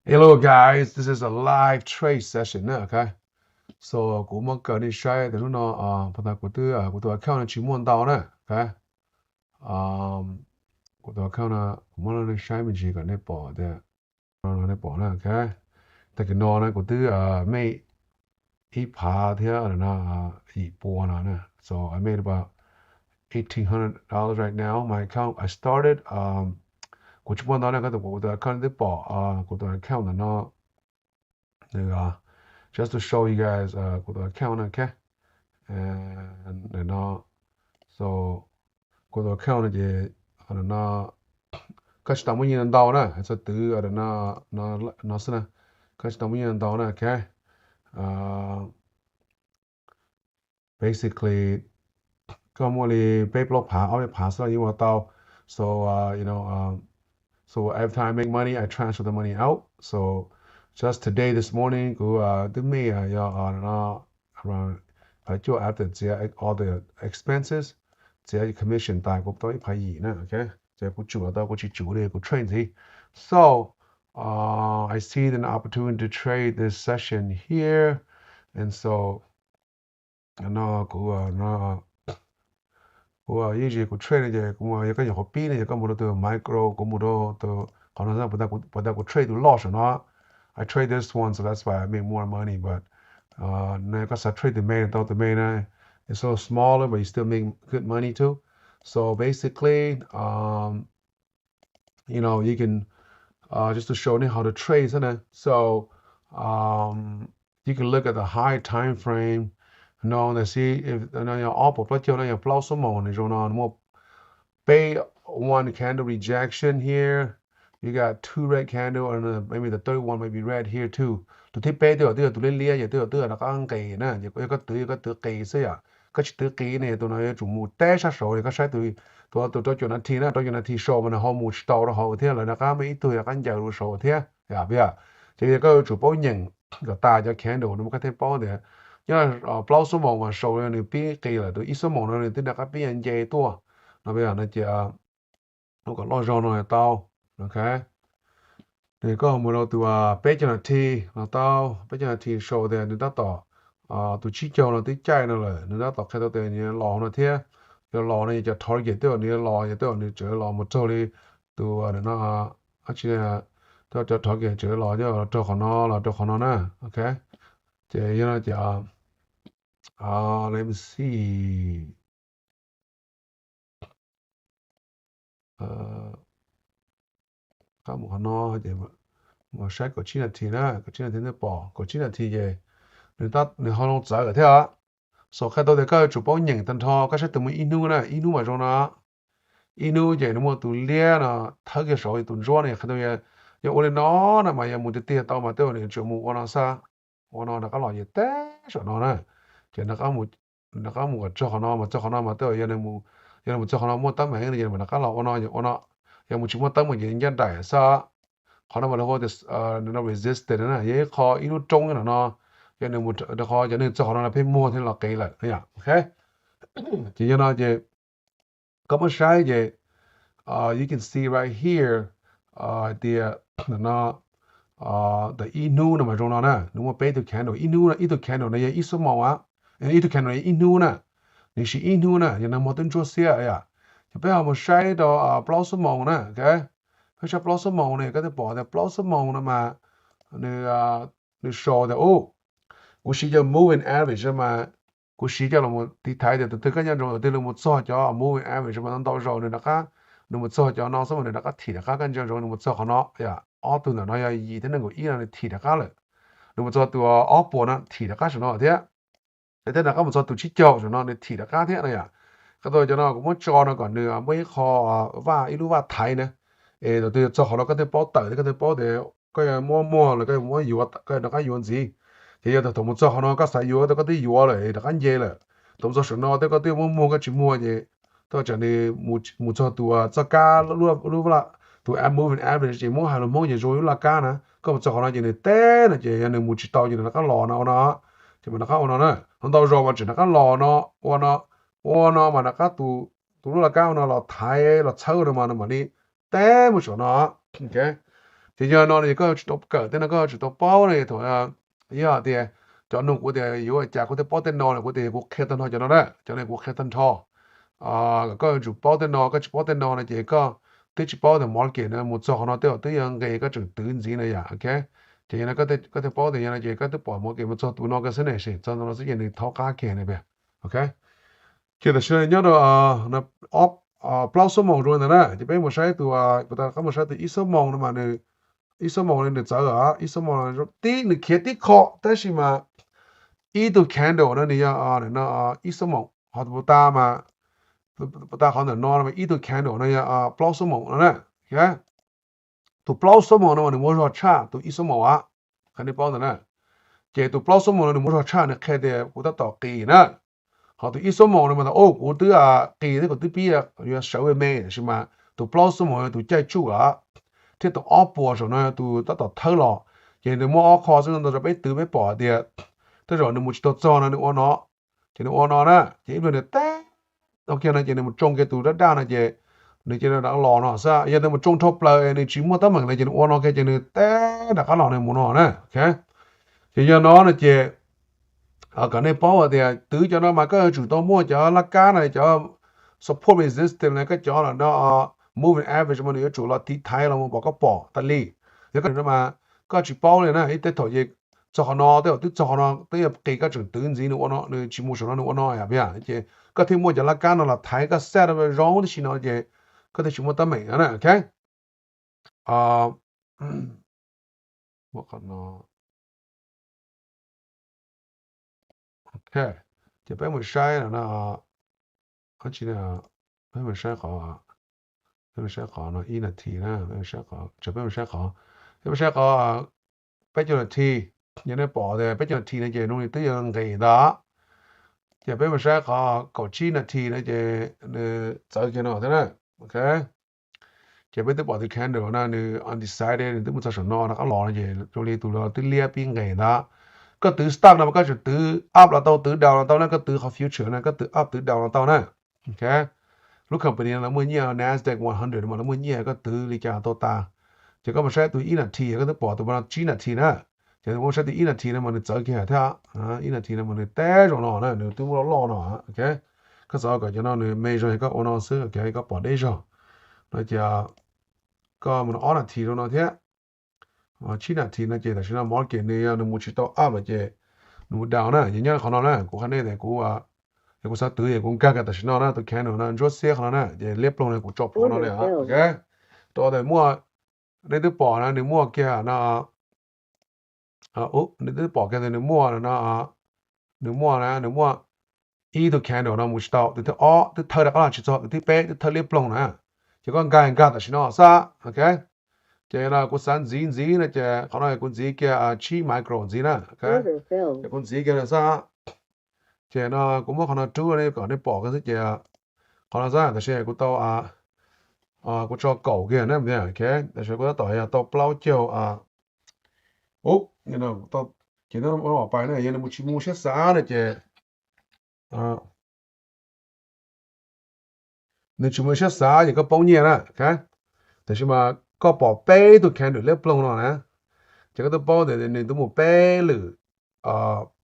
Hello guys, this is a live trade session na, okay? So kuv muab kaw nej saib tias hnub no, uh, pab tas kuv twb, uh, kuv tus account no tsis muaj ntau na, okay? Um, kuv tus account no kuv muab nej saib me ntsis kom nej pom tias, no nej pom na, okay? Tag kis no na kuv twb, uh, made ib phav thiab no, uh, yim pua no na. So I made about eighteen hundred dollars right now. My account, I started, um, kuv tsis muaj ntau na, koj tus, kuv tus account twb pom, uh, kuv tus account ntawm no. Nws, uh, just to show you guys, uh, kuv tus account no, okay? And ntawm no, so kuv tus account no ces, uh, ntawm no koj tsis tau muaj nyiaj ntau na, hais txog twv, uh, ntawm no, no, no xwb na, koj tsis tau muaj nyiaj ntau na, okay? Uh, basically koj muaj li peb plaub phav ob peb phav xwb los yeej ua tau. So, uh, you know, um, so every time I make money, I transfer the money out. So just today, this morning, kuv, uh, twb made, uh, yog, uh, no, around phav cuaj after txiav all the expenses, txiav commission tas kuv tau ib phav yim na, okay? Ces kuv tsum los tau, kuv tsis tsum li kuv trade ntxiv. So, uh, I see an opportunity to trade this session here. And so no kuv, no kuv yeej zis kuv trade no ces kuv, yog koj nyuam qhuav pib no ces koj mus rau tus micro, kuv mus rau tus qhov no, puas tas kuv trade tus loj saum no. I trade this one, so that's why I make more money, but, uh, no koj xav trade tus me, tau tus me na, it's a little smaller, but you still make good money too. So basically, um, you know, you can, uh, just to show you how to trade xwb na. So, um, you can look at the high time frame. No, let's see if, no, yog ob puas plaub caug, no yog plaub xuab moos nws zoo no, nws muaj peb, one candle rejection here. You got two red candle, and then maybe the third one may be red here too. Tus thib peb twb yog, twb yog tus liab liab, ces twb yog, twb yog rov qab nqis na, ces yog koj twv, yog koj twv qis xwb yom. Koj tsis twv qis ne, tus no yuav tsum mus teb sab saud, koj saib tus, tus, tus rau caum nas this na, rau caum nas this saud mas nws ho mus tsis tau rau hauv thiab, lawv rov qab muaj ib tug rov qab ncaws rau saud thiab, yom, yom. Ces koj yuav tsum paub nyeem kom tas cov candle no, koj thiaj paub tias nyob plaub xuab moos mas saud nws pib qis lawm, tus ib xuab moos no nws twb rov qab pib nce tuaj no, no ces ua kom loj zog no tau, okay? Nws koj mus rau tus, uh, peb caug nas this no tau, peb caug nas this saud tias nws tab tom, uh, tus tsib caug no twb caij no lawm, nws tab tom qhia tau tias nws los no thiab. Yog los no ces cov target twb yog nws los, yog twb yog nws tseem los mus raug li tus, uh, no, dab tsi, cov target tseem los, yog los raug qhov no, los raug qhov no na, okay? Ces yog no ces, uh, let me see. Qab mus qhov no ces mus saib kaum tsib nas this na, kaum tsib nas this nej pom, kaum tsib nas this ces nws, nws ho loo txawv lawm thiab. So qhia tau tias koj yuav tsum paub nyeem tag nrho, koj saib tus muaj ib hnub na, ib hnub mas zoo no. Ib hnub ces nws muaj tus liab no thawb kiag saud, tus ntsuab no qhia tau, yog ua li no na mas yog mus tiag tiag tau mas tej zaum nws tseem mus ua no xwb, ua no rov qab los ces teb saum no na, ces rov qab mus kom txog qhov no, mas txog qhov no mas tej zaum yog nws mus, yog nws mus txog qhov no muaj teeb meem no ces mam rov qab los ua no, ua no. Yog mus tsis muaj teeb meem ces ncaj nraim xwb. Qhov no mas lawv hu tias, uh, no resistance na, yog ib qho ib lub roob no no, yog nws mus rau qhov, yog nws txog qhov no lawv pheej muag thiab los qis lawm, okay? Ces yog no ces koj muab saib ces, uh, you can see right here, uh, tias no, uh, ntawm ib hnub no mas zoo no na, nws muaj peb tug candle, ib hnub no, ib tug candle no yog ib xuab moos, ib tug candle yog ib hnub na, nws siv ib hnub na, yog nag hmo twb ntsuab xiab yom. Ces peb ho mus saib rau, uh, plaub xuab moos na, okay? Peb saib plaub xuab moos no, koj thiaj pom tias plaub xuab moos no mas nws, uh, nws show tias, uh, kuv siv cov moving average mas, kuv siv coj los tiv thaiv tias tus twg kaj nco ntsoov, tus twg los mus txog cov moving average mas ntau zaus nws rov qab, nws mus txog cov no xwb mas nws rov qab thim rov qab, kaj nco ntsoov nws mus txog qhov no, yog ob tug ntawm no yog yim thiab nees nkaum ib no nws thim rov qab lawm. Nws mus txog tus ob puas no thim rov qab saum no thiab. Thiab rov qab mus txog tus tsib caug saum no nws thim rov qab thiab no yom. Qhia tau cov no kuv muab tso no kom nws muaj ib qho vaj, ib lub vaj thaiv na. Es tus twg txog qhov no koj thiaj paub tawm thiab koj thiaj paub tias koj yuav muab muag los koj yuav muab yuav, koj rov qab yuav ntxiv. Ces yog thaum mus txog qhov no koj xav yuav, koj twb yuav lawm rov qab nce lawm. Thaum mus txog saum no thiab koj twb yuav muab muag, koj tsis muag ces thaum tsam nws mus txog tus txoj kab, lub, tus moving average ces muab hais lus Hmoob ces zoo ib lub laj kab na, koj mus txog qhov no ces nws teb no ces yog nws mus tsis tau ces nws rov qab los no ua no, ces mas rov qab ua no na. Ntau zaus mas tseem rov qab los no, ua no, ua no mas rov qab tus, tus lub laj kab ua no los thaiv los txhawb no mas nws mam li teb mus saum no, okay? Ces yog no ces koj yuav tsum tau kawm tej no, koj yuav tsum tau paub no thaum, yog tias cov nug kuv tias yuav ua cas kuv thiaj paub tej no, kuv tias kuv qhia tag nrho cov no na, cov no kuv qhia tag nrho. Koj yuav tsum paub tej no, koj tsis paub tej no no ces koj twb tsis paub tias market no mus txog qhov no tej zaum twb yuav nqis koj tseem twv ntxiv no yom, ok. Ces yog no koj thiaj paub tias yog no ces koj twb pom market mus txog tus no koj xwb ne, txog tus no xwb ces nws thaub qab kiag ne, ok. Ces tam sim no nyob rau plaub xuab moos rau ntawd na, ces peb mus saib tus, peb mus saib tus ib xuab moos no mas nws, ib xuab moos no nws txawv, ib xuab moos tib nws khiav tib qho tab sis mas ib tug candle no nws yog no ib xuab moos, ho tus puas tas mas, puas tas qhov ntawm no mas ib tug candle no yog plaub xuab moos no na. Tus plaub xuab moos no mas nws muaj zog tshaj tus ib xuab moos, qhia nej paub ntawd na. Ces tus plaub xuab moos no nws muaj zog tshaj, nws qhia tias kuv tab tom qis na. Ho tus ib xuab moos no mas tas, o, kuv twb qis thiab kuv twb pib yuav sawv me me, tab sis mas tus plaub xuab moos yog tus caij tsuj, thiab tus ob puas saum no yog tus tab tom thawb los. Ces nws muaj ob qho xwb, ntau rau peb twv peb pom tias tej zaum nws mus tsis tau txog no nws ua no, ces nws ua no na, ces ib pliag nws teb kiag no ces nws mus tsoo kiag tus daj daj no ces nws cia li rov qab los no xwb. Yog nws mus tsoo dhau plaws nws tsis muaj teeb meem lawm ces nws ua no kiag ces nws teb rov qab los nws mus no na. Ces yog no no ces kom nej paub tias twv cov no mas koj yuav tsum tau muaj cov laj kab no, cov support resistance no, koj cov no moving average mas nws yuav tsum los tiv thaiv los mus pom, koj pom tas li. Yog koj no mas koj tsis paub li na, ib tej thaum ces txog qhov no tej zaum twb txog qhov no twb yuav qis koj tseem twv ntxiv nws ua no, nws tsis mus saum no nws ua no yom, ces koj thiaj muaj cov laj kab no los thaiv koj set zoo tib si no ces koj thiaj tsis muaj teeb meem na, ok. Ok, ces peb mus saib no, peb mus saib qhov, peb mus saib qhov no ib nas this na, peb mus saib qhov, peb mus saib qhov, peb mus saib qhov peb caug nas this. Yog nej pom tias peb caug nas this no ces nws twb yuav nqis ntawd. Ces peb mus saib qhov kaum tsib nas this no ces nws txawv kiag no thiab na. Ok, ces peb twb pom tus candle no nws undecided, nws twb mus txog saum no rov qab los no ces zoo li tus no twb liab pib nqis ntawd. Koj twv stock no mas koj tseem twv up los tau, twv down los tau na, koj twv qhov future na, koj twv up twv down los tau na. Ok, lub company no lawv muaj nyiaj, Nasdaq one hundred mas lawv muaj nyiaj, koj twv li cas tau tas. Ces koj mus saib tus ib nas this, koj twb pom tus no tsib nas this na. Ces mus saib tus ib nas this no mas nws txawv kiag thiab, ib nas this no mas nws teb zoo no na, nws twb muaj loj loj no. Ok, koj xav kom cov no nws me zoo koj ua no xwb, koj pom deb zog no ces koj mus ob nas this rau no thiab. Tsib nas this no ces tam sim no market nws yog nws mus tsis tau up lawm ces nws mus down na. Ces nyob qhov no na kuv qhia nej tias kuv, yog kuv xav twv es kuv nkag kiag tam sim no na, tus candle no ntsuab xiab qhov no na ces liab ploog no kuv tso plhuav no li. Ok, rau tias muaj, nej twb pom na nws muaj kiag no, nej twb pom kiag tias nws muaj no, nws muaj na, nws muaj ib tug candle no mus tsis tau, tus thib ob twb thawb rov qab los tsis txog, tus thib peb twb thawb liab ploog na. Ces koj nkag nkag tam sim no xwb. Ok, ces no kuv xav ntxiv ntxiv no ces qhov no kuv ntxiv kiag tsib micro ntxiv na. Ok, ces kuv ntxiv kiag no xwb. Ces no kuv muab qhov no rub kom nej pom kiag xwb ces qhov no xwb, tam sim kuv tau, kuv tso kaum kiag na, ok, tam sim kuv tab tom yog tau plaub caug, ces no pais na, yog nws mus tsis mus siab xav no ces nws tsis mus siab xav ces koj poob nyiaj na. Tam sim mas koj pom peb tug candle liab ploog no na, ces koj twb paub tias nws twb mus peb lwm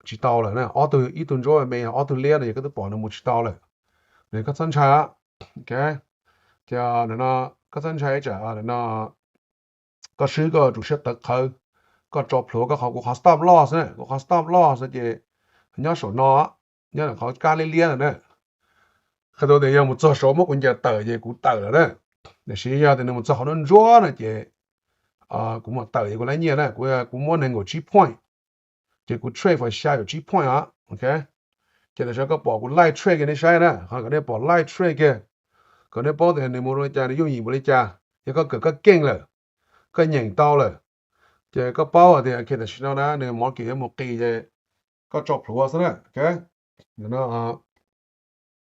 tsis tau lawm na, ob tug, ib tug ntsuab me, ob tug liab no ces koj twb pom nws mus tsis tau lawm. Nws koj txhob ntshai, ok, ces no koj txhob ntshai tsam no koj swb koj tsum siab tawv qhawv, koj tso plhuav koj qhov, kuv qhov stop loss na, kuv qhov stop loss ces nyob saum no, nyob qhov kab liab liab no na. Qhia tau tias yog mus txog saud muab kuv ncaws tawm ces kuv tawm lawm na. Tiam sis yog tias nws mus txog qhov ntsuab no ces kuv mam tawm ces kuv laib nyiaj na, kuv, kuv muab nees nkaum tsib point, ces kuv trade for xya caum tsib point os, ok. Ces tam sim koj pom kuv live trade kiag nej saib na, qhov kom nej pom live trade kiag, kom nej paub tias nws mus li cas, nws yooj yim npaum li cas. Yog koj kawm koj keej lawm, koj nyeem tau lawm, ces koj paub tias tam sim no na nws market yuav mus qis ces koj tso plhuav xwb na, ok.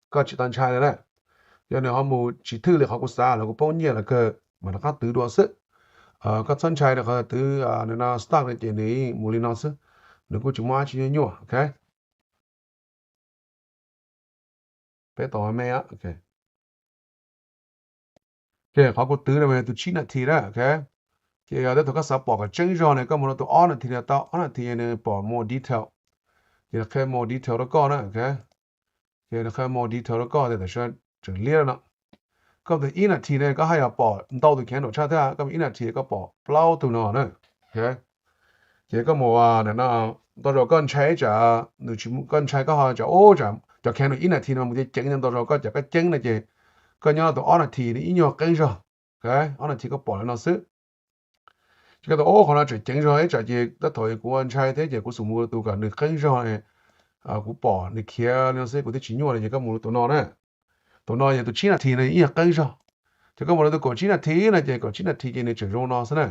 Koj tsis tau ntshai li na. Yog nws ho mus tsis thwj li qhov kuv xav los kuv poob nyiaj lawm kawg mas rov qab twv dua xwb. Koj txhob ntshai rau qhov twv no stock no ces nws mus li no xwb, nws kuj tsis muaj dab tsi nyuaj nyuaj, ok. Peb tau me, ok. Qhov kuv twv no tus tsib nas this na, ok. Ces yog tej thaum koj xav pom kom tseeb zog ne, koj mus rau tus ob nas this no, tau ob nas this nws pom more detail. Ces nws qhia more detail rau koj na, ok. Ces nws qhia more detail rau koj tias tam sim no tseem liab no. Koj mus ib nas this ne koj haj yam pom ntau tus candle tshaj thiab, koj mus ib nas this koj pom plaub tug no na. Ok. Ces koj mus, no, ntau zaus koj ntshai tsam, nws tsis, koj ntshai koj ho tsam, ub, cov candle ib nas this no mus ceev ceev, ntau zaus koj tsam koj ceeb no ces koj nyob tus ob nas this no ib nyuag qeeb zog. Ok, ob nas this koj pom li no xwb. Ces koj tias, ub, qhov no tseem ceev zog ib tsam ces tab thaum kuv ntshai thiab ces kuv xum mus tus kom nws qeeb zog, kuv pom nws khiav li no xwb kuv thiaj tsis nyuaj no ces koj mus tus no na. Tus no yog tus tsib nas this no ib nyuag qeeb zog. Ces koj mus rau tus kaum tsib nas this no ces kaum tsib nas this ces nws tseem zoo no xwb na.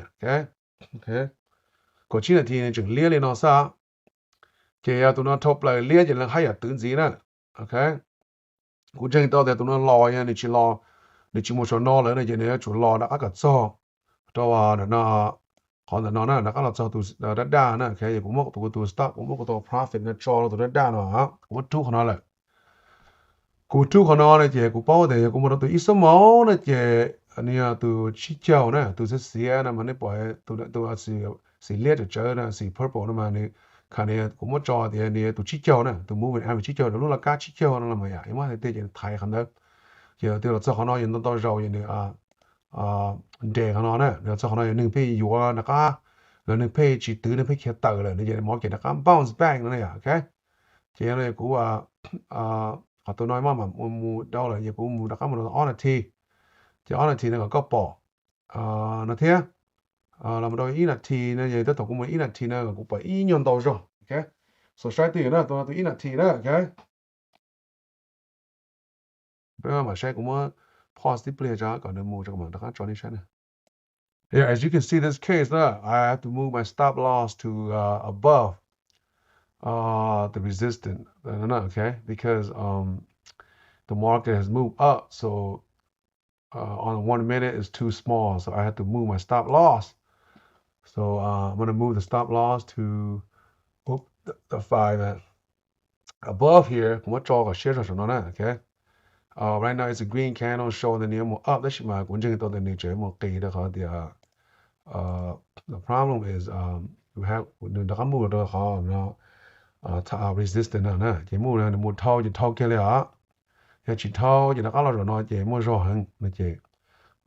Ok, kaum tsib nas this nws tseem liab li no xwb. Ces yog tus no dhau plaws liab ces lawv haj yam twv ntxiv na. Ok, kuv ntseeg tau tias tus no los, yog nws tsis los, nws tsis mus saum no lawm no ces nws yuav tsum los rov qab kom txog rau ntawm no, qhov ntawm no na, rov qab los txog tus daj daj na. Ok, kuv muab kuv tus stop, kuv muab kuv tus profit no tso rau tus daj daj no, kuv muab rub qhov no lawm. Kuv rub qhov no no ces kuv paub tias yog kuv mus rau tus ib xuab moos no ces nws yog tus tsib caug na, tus xiav xiav no mas nej pom tus, tus xim liab tsawv tsawv na, xim purple no mas nws, kha nws, kuv muab tso tias nws yog tus tsib caug na, tus moving average tsib caug, lub laj kab tsib caug no los mas yam muab hais tias ces thaiv qhov ntawd. Ces twb los txog qhov no yog ntau ntau zaus ces nws nres qhov no na, nws los txog qhov no yog neeg pheej yuav rov qab, los neeg pheej tsis twv, neeg pheej khiav tawm lawm no ces mov ces rov qab bounce back no na yom. Ok, ces no kuv, qhov tus no maj mam mus dau lawm ces kuv mus rov qab mus rau ob nas this. Ces ob nas this no kom koj pom no thiab, los mus rau ib nas this no ces tab tom kuv mus ib nas this no kom kuv pom ib nyuag ntau zog. Ok, so saib twj ywm na, tus no tus ib nas this na. Ok, peb mam saib, kuv muab pause tib pliag tso kom nws mus tso mam rov qab tso nej saib na. Yeah, as you can see this case, uh, I have to move my stop loss to uh, above uh, the resistance, uh, no, no, okay, because um, the market has moved up, so uh, on one minute is too small, so I have to move my stop loss. So uh, I'm gonna move the stop loss to, oop, the, the five, uh, above here, kuv muab tso kom siab zog saum no na, okay. Uh, right now it's a green candle showing the near mus up, tab sis mas kuv ntseeg tau tias nws tseem mus qis rau qhov tias, uh, the problem is um, we have, nws rov qab mus rau qhov no, uh, resistance no na, ces mus nws mus dhau ces dhau kiag li os. Yog tsis dhau ces rov qab los saum no ces muaj zog heev no ces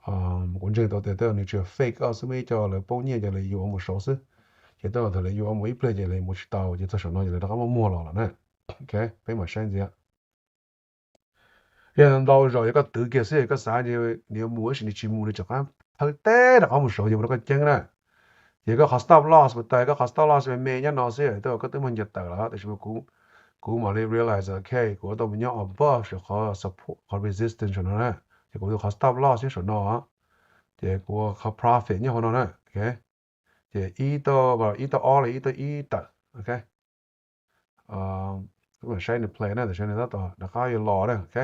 kuv ntseeg tau tias tej zaum nws tsuas fake out xwb, muaj ib co lawv poob nyiaj ces lawv yuav mus saud xwb. Ces tej zaum thaum lawv yuav mus ib pliag ces lawv mus tsis tau ces txog saum no ces lawv rov qab muaj muag los lawm na. Ok, peb mam saib ntxiv. Yog ntau zaus yog koj twv kiag xwb, koj xav nws yuav mus tab sis nws tsis mus, nws rov qab thawb teb rov qab mus saud ces ua rau koj ceeb na. Ces koj qhov stop loss puas tau, koj qhov stop loss me me nyob no xwb, tej zaum koj twb muaj nyiaj tawm lawm, tab sis mas kuv, kuv mam li realize, ok, kuv tau mus nyob above saum qhov support, qhov resistance saum no na. Ces kuv tus qhov stop loss nyob saum no, ces kuv qhov profit nyob hauv no na. Ok, ces ib tau, ib tau ob los ib tau ib tawm. Ok, kuv mam saib nws play na, tam sim nws tab tom rov qab yuav los na. Ok,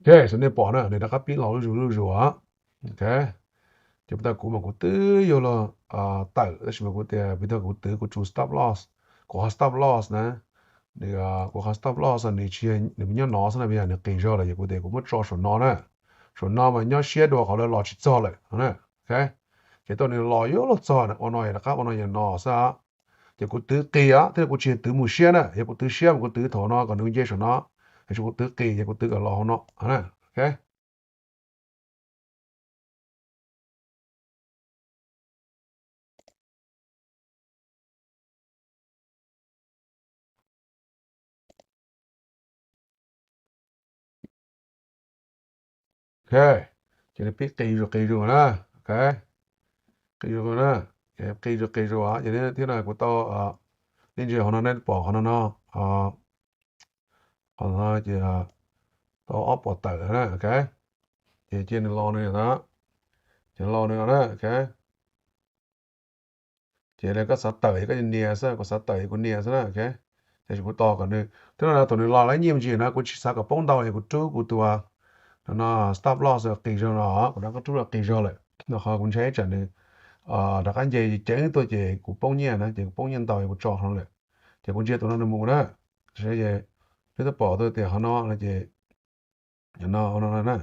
ok, so nej pom na, nws rov qab pib los zuj zus zuj zus. Ok, ces puas tau, kuv mas kuv twb yuav los tawm tab sis mas kuv tias puas tau kuv twv kuv tus stop loss, kuv qhov stop loss na, nws, kuv qhov stop loss nws tsis, nws nyob no xwb na, yog nws qis zog lawm ces kuv tias kuv muab tso saum no na. Saum no mas nyob siab dua qhov lawv los tsis txog lawm na. Ok, ces tau nws los yuav luag txog ua no, rov qab ua no yog no xwb. Ces kuv twv qis thiab, kuv tsis twv mus siab na, yog kuv twv siab mas kuv twv thaum no kom nws nce saum no, tab sis kuv twv qis ces kuv twv kom los hauv no. Ok, ok, ces nws pib qis zus qis zus na. Ok, qis zus na, qis zus qis zus ces thiab no kuv tau, nej ntsia qhov no nej pom qhov no no, qhov no ces tau ob pom tawm na. Ok, ces cia nws los nws na, ces los nws na. Ok, ces koj xav tawm koj nias xwb, kuv xav tawm kuv nias xwb na. Ok, ces kuv tos kom nws, thiab no thaum nws los lawm nyiaj me ntsis na kuv tsis xav kom poob ntau es kuv rub kuv tus, no no, stop loss qis zog no, kuv rov qab rub los qis zog lawm no, qhov kuv ntshai tsam nws rov qab nce ceev tuaj ces kuv poob nyiaj na, ces kuv poob nyiaj ntau es kuv tso qhov no lawm. Ces kuv ntsia tus no nws mus na, es neb twb pom tias qhov no no ces, no no na,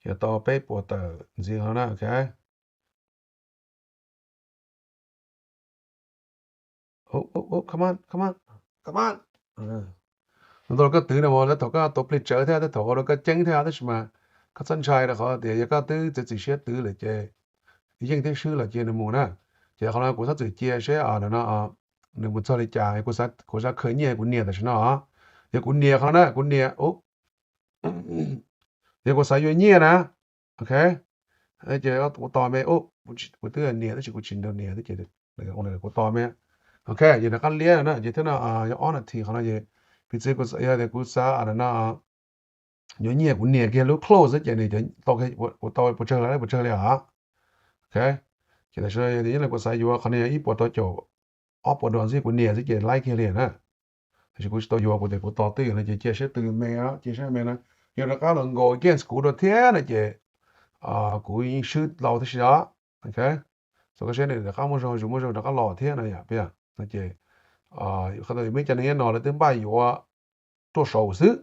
ces Yuav tau peb puas tawm ntxiv no na, ok. Come on, come on, come on. Ntau los koj twv no mas tej thaum koj tau plig tsawv thiab, tej thaum ua rau koj ceeb thiab, tab sis mas koj txhob ntshai rau qhov tias yog koj twb txiav txim siab twv lawm ces yeej thiab swb los cia nws mus na. Ces qhov no kuv txhob txwm cia seb no nws mus txog li cas, kuv xav khaws nyiaj kuv nias tam sim no. Yog kuv nias qhov no na, kuv nias, yog kuv xav yuav nyiaj na, ok, ces kuv tos me, kuv twb nias tab sis kuv tsis nrog nias, kuv tos me. Ok, ces rov qab liab na, ces thiab no yog ob nas this qhov no ces piv txwv kuv xav, yog tias kuv xav no yuav nyiaj kuv nias kiag lub close xwb ces nws tau, kuv tau puas tsawg los puas tsawg li os. Ok, ces tam sim no yog tias kuv xav yuav qhov no yog ib puas tau caum ob puas dollar xwb, kuv nias xwb ces laib kiag li na. Tab sis kuv tsis tau yuav, kuv tias kuv tos twj ywm no ces cia siab twv me, cia siab me na. Yog rov qab los nkaus against kuv dua thiab no ces kuv yeej swb tau tib si os. Ok, txog koj siab nws rov qab muaj zog, zus muaj zog rov qab los thiab no yom, peb no ces qhov tau muaj ib co neeg nyob no lawv twb npaj yuav tuaj saud xwb,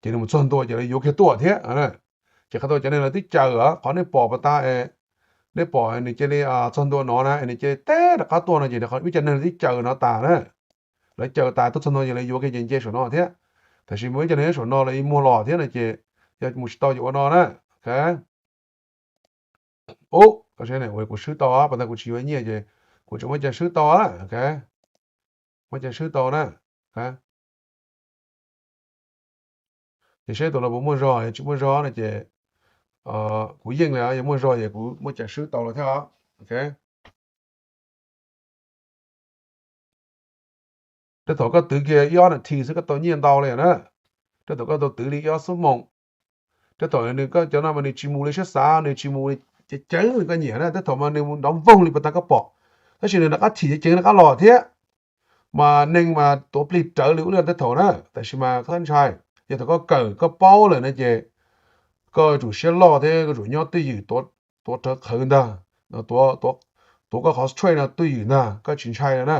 ces nws mus txog ntua ces lawv yuav kiag tuaj thiab. Ces qhov tau cov neeg lawv twb caws os, qhov nej pom pas tas, nej pom nws cia li txog ntua no na, nws cia li teb rov qab tuaj no ces ib co neeg lawv twb caws no tas na. Lawv caws tas tuaj txog ntua ces lawv yuav kiag ces nce saum no thiab. Tab sis muaj ib co neeg nyob saum no lawv muag los thiab no ces yog mus tsis tau ces ua no na. Ok, ub, koj saib ne, kuv swb tau, pas tas kuv tsis yuav nyiaj ces kuv tseem muaj cai swb tau, ok, muaj cai swb tau na. Ces saib tus no puas muaj zog, yog tsis muaj zog no ces kuv yeej li, yog muaj zog ces kuv muaj cai swb tau lawm thiab. Ok, tej thaum koj twv kiag ib ob nas this xwb koj tau nyiaj ntau li na. Tej thaum koj tau twv li ib ob xuab moos. Tej thaum nws, koj cov no mas nws tsis mus li siab xav, nws tsis mus li ceev ceev li koj nyiam na, tej thaum mas nws mus nrov voog li pas tas koj pom, tab sis nws rov qab thim ceev ceev rov qab los thiab. Mas neeg mas tuav plig rawv li ub li no tej thaum na, tab sis mas koj txhob ntshai. Yog thaum koj kawm koj paub lawm no ces koj yuav tsum siab loj thiab koj yuav tsum nyob twj ywm, tuav rawv qhawv ntag, tuav koj qhov straight no twj ywm ntag, koj tsis ntshai no na.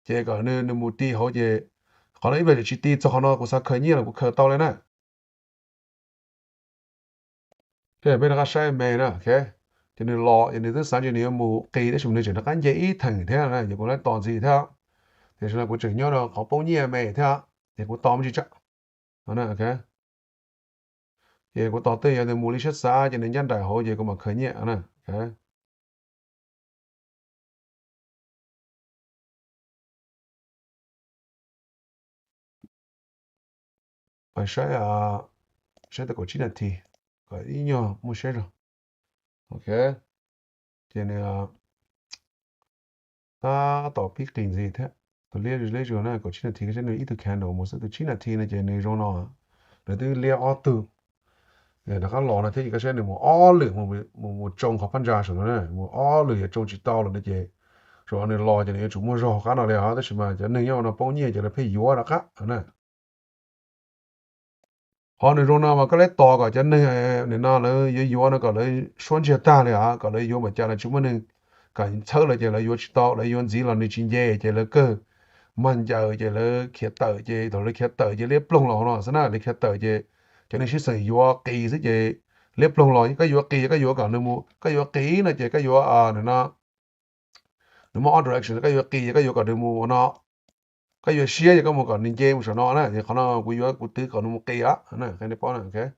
Ces kom nws, nws mus ti hauv ces qhov no ib pliag tsis ti, txog qhov no kuv xav khaws nyiaj los kuv khaws tau li na. Peb rov qab saib me na, ok. Ces nws los ces nws twb xav tias nws yuav mus qis tab sis nws tseem rov qab nce ib theem thiab na, ces kuv laib tos ntxiv thiab. Tiam sis no kuv tseem nyob rau qhov poob nyiaj me thiab, ces kuv tos me ntsis tsam. Ok, ces kuv tos twj ywm, yog nws mus li siab xav ces nws ncaj nraim hauv ces kuv mam khaws nyiaj na. Saib, saib tau kaum tsib nas this, kom ib nyuag muaj siab zog. Ok, ces nws tab tom pib qis ntxiv thiab. Tus liab liab zuag na, kaum tsib nas this, saib nws ib tug candle mus xwb, tus tsib nas this no ces nws zoo no, nws twb liab ob tug. Rov qab los no thiab ces koj saib nws mus ob lwm, mus tsoo qhov phab ntsa saum no na, mus ob lwm yuav tsoo tsis tau lawm no ces, zaum no nws los ces nws yuav tsum muaj zog qab no li os, tab sis mas cov neeg nyob no poob nyiaj ces lawv pheej yuav rov qab na. Qhov nws zoo no mas koj laib tos kom cov neeg nim no lawv yuav yuav no kom lawv suab ntsiag tag li os, kom lawv yuav npaum cas los tsis muaj neeg kam txhawb lawv ces lawv yuav tsis tau, lawv yuav ntxiv los nws tsis nce ces lawv kawg mag ncaws ces lawv khiav tawm ces thaum lawv khiav tawm ces liab ploog los no xwb na, lawv khiav tawm ces cov neeg sib xeem yuav qis xwb ces liab ploog los. Koj yuav qis, koj yuav kom nws mus, koj yuav qis no ces koj yuav nim no nws muaj ob direction, koj yuav qis, koj yuav kom nws mus no, koj yuav siab ces koj mus kom nws nce mus saum no na, qhov no kuv yuav kuv twv kom nws mus qis os, qhia nej paub na.